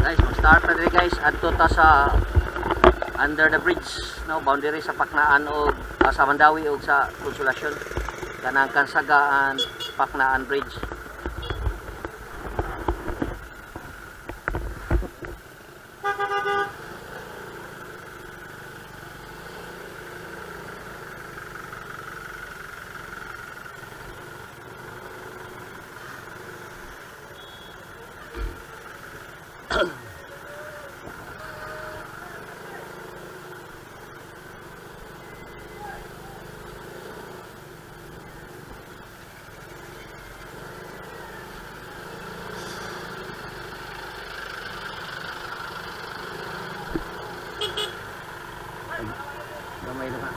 Guys, mag-start na diri guys adto ta sa under the bridge, no, boundary sa Paknaan og sa Mandawi og sa Consolacion, kanang Kansagaan Paknaan Bridge. Gamay na ka.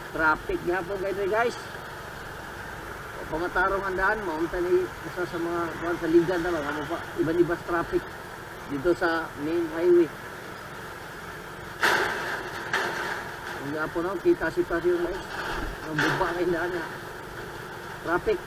Traffic nga po guys. Pamatarong ang daan, maunta ni isa sa mga kuan sa ligan na lang, pa iban-ibas traffic dito sa main highway. Ang nga po no, kita sitwasyon guys. Ang buba kay daan na. Traffic.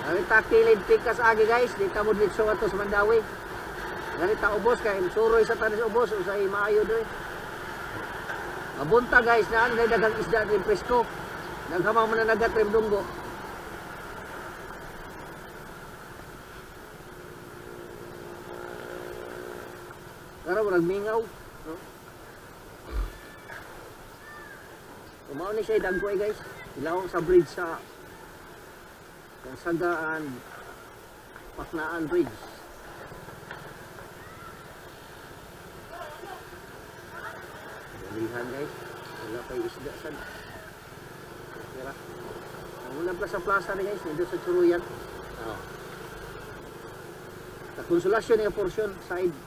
Ganita kilid pikas agi guys, di ta mo ditso ato sa Mandawi. Ganita ubos kay suroy sa tanis ubos usay maayo dre. Mabunta guys na ang daghang isda din presko. Naghamang man na nagatrim dunggo. Karo murag mingaw, no? So mao ni siya dagko guys. Ilawom sa bridge sa Kansagaan Paknaan Bridge. Dalihan guys. Wala pa'y isda sa tira. Ang unang plaza-plaza ni guys, nandito sa Churuyan. Oh. Sa Konsolasyon yung portion side. Oh.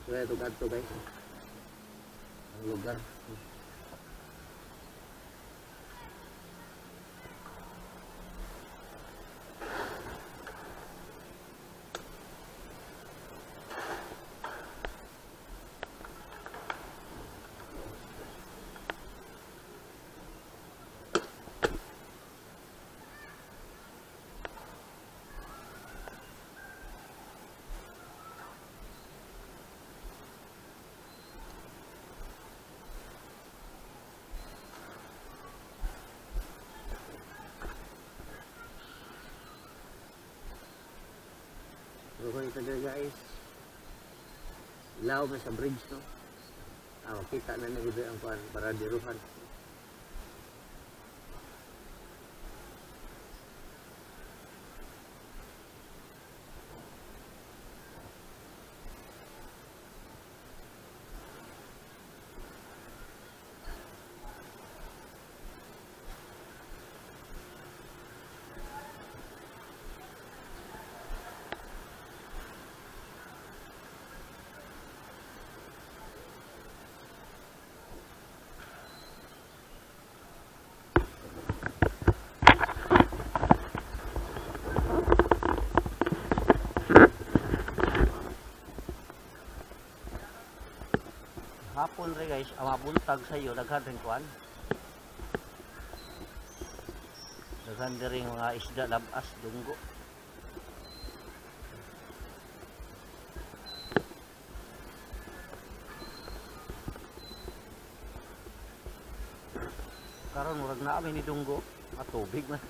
So ito kadto guys. Ang lugar. So ito guys, ilaw na sa bridge no. Ah, makita na nila ang kuan para diruhan. Hapon re guys, ang mabuntag sa iyo daghan rin kuan. Daghan diri mga isda, labas, dunggo. Karon murag naa mi ni dunggo, matubig man.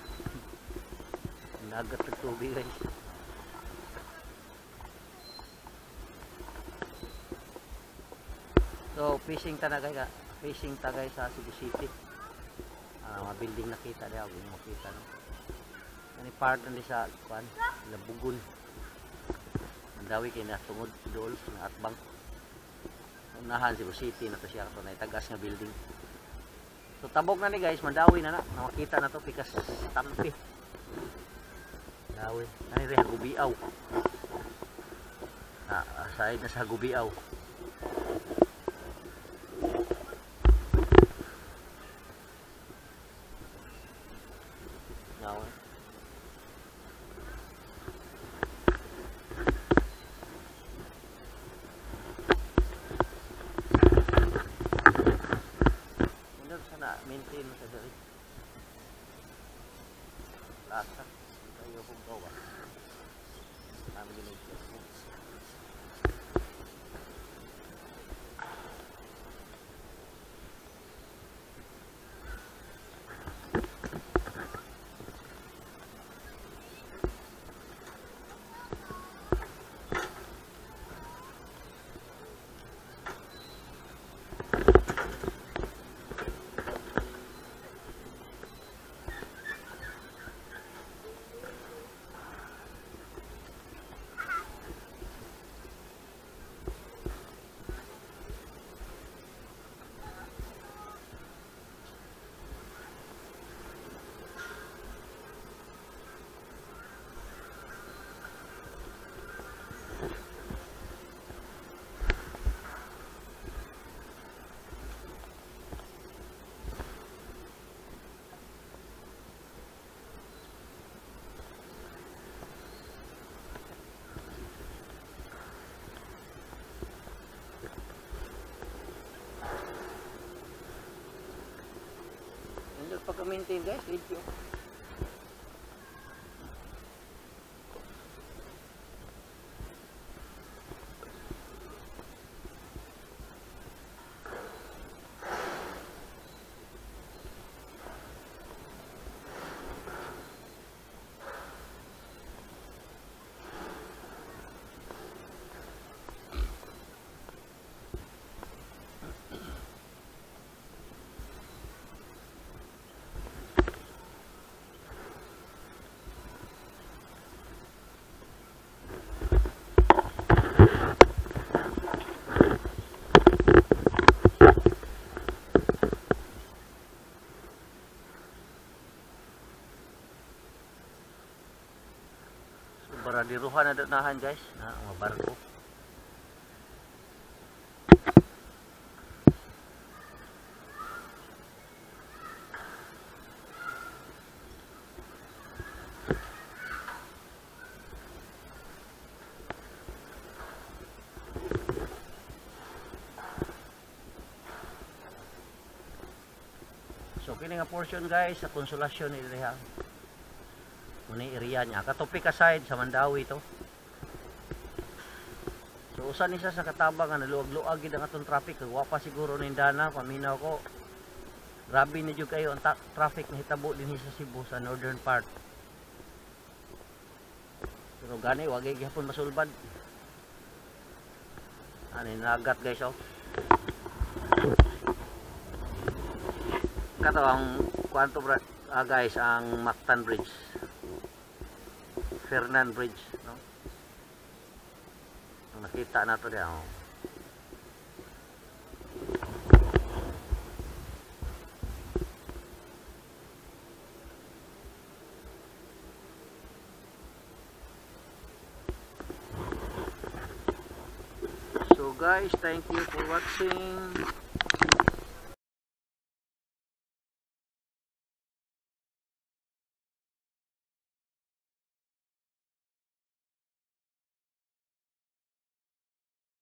Nagat og tubig guys. So fishing ta na guys, fishing ta guys sa Cebu City. Mga building nakita diha, og makita no. Ani part ni sa kuan, Labugon. Mandawi kay na tungod dool nga atbang. Unahan Cebu City na to siya ato na tagas nga building. So tabok na ni guys, Mandawi na na, makita na to pikas tampi. Mandawi, ani ri Hagubiaw. Side na sa Hagubiaw. Maintain mo sa diri. Lasa. Kayo kung gawa. Namin ginigyan. Pagka-maintain guys, video. Baradiruhan na nahan, guys, na mga barko. So kini nga portion, guys, sa Konsolasyon ni diha. Muna area niya. Katupi ka side sa Mandaue to. So usa ni siya sa katabang nga naluag-luag gid ang atong traffic kag wa pa siguro ning dana, paminaw ko. Grabe ni jud kayo ang traffic na hitabo dinhi sa Cebu sa northern part. Pero gani wa gyud gihapon masulbad. Ani nagat, guys, oh. Kato ang kuanto bra, guys, ang Mactan Bridge. Fernan Bridge, no? Ang nakita nato diha, oh. So guys, thank you for watching.